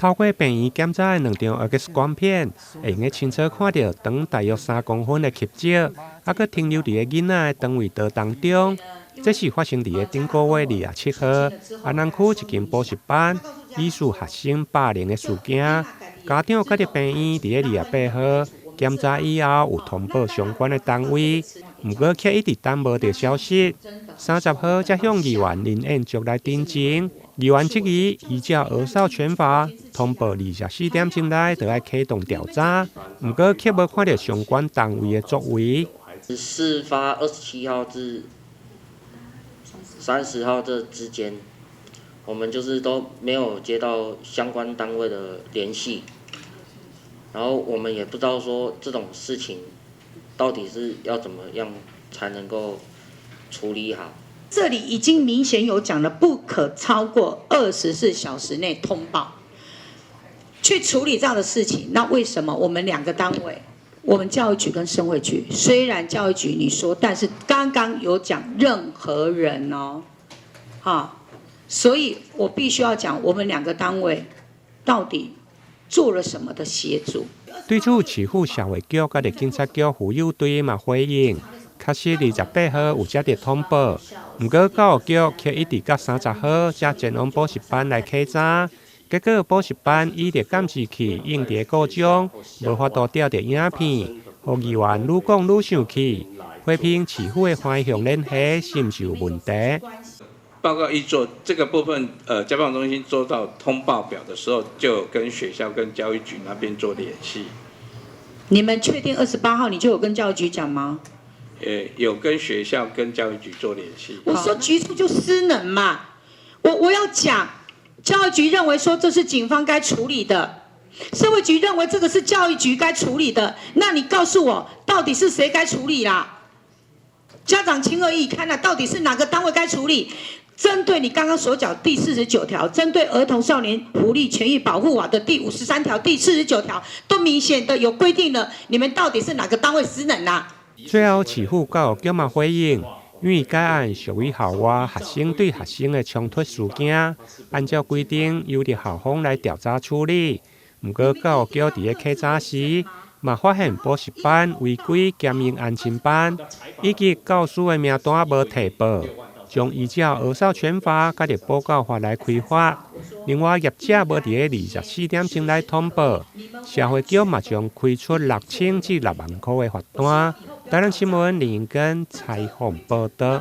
透過病院檢查的兩張 X 光片，會用得清楚看著長大約3公分的翕跡，猶閣停留佇个囡仔的腸胃道當中。這是發生佇个頂個月27號，安南區一間補習班疑似學生霸凌的事件。家長佮著病院佇个28號檢查以後，有通報相關的單位，毋過卻一直等無著消息。30號才向議員林彥竹來陳情，議員質疑依照兒少權法，通報24點鐘內就愛啟動調查，毋過卻無看著相關單位的作為。事發27號至30號這之間，我們就是都沒有接到相關單位的聯繫，然後我們也不知道說這種事情到底是要怎麼樣才能夠處理好。這裡已經明顯有講了，不可超過24小時內通報，去處理這樣的事情。那為什麼我們兩個單位，我們教育局跟社會局，雖然教育局你說，但是剛剛有講任何人哦，哈，所以我必須要講，我們兩個單位到底做了什麼的協助？對此，市府社會局佮警察局婦幼隊嘛回應，確實28號有接著通報，毋過教育局卻一直到30號才前往補習班來稽查，結果補習班倚著監視器用佇故障，無法度調著影片，予議員愈講愈生氣，批評市府的橫向聯繫是毋是有問題？報告一做這個部分，家訪中心做到通報表的時候，就跟學校跟教育局那邊做聯繫。你們確定28號你就有跟教育局講嗎？有跟學校跟教育局做聯繫。我說局處就失能嘛，我要講，教育局認為說這是警方該處理的，社會局認為這個是教育局該處理的，那你告訴我，到底是誰該處理啦？家長情何以堪啊？到底是哪個單位該處理？針對你剛剛所講第四十九條，針對兒童少年福利權益保護法的第53條、第49條，都明顯的有規定了，你們到底是哪個單位失能啊？最後，市府教育局嘛回應，因為該案屬於校外學生對學生的衝突事件，按照規定由著校方來調查處理。毋過教育局佇咧稽查時，嘛發現補習班違規兼營安親班，以及教師的名單無提報，將依照兒少權法佮著保教法來開罰。另外，業者無佇咧24點鐘內通報，社會局嘛將開出6000至6萬箍的罰單。台南新聞林根採訪報導。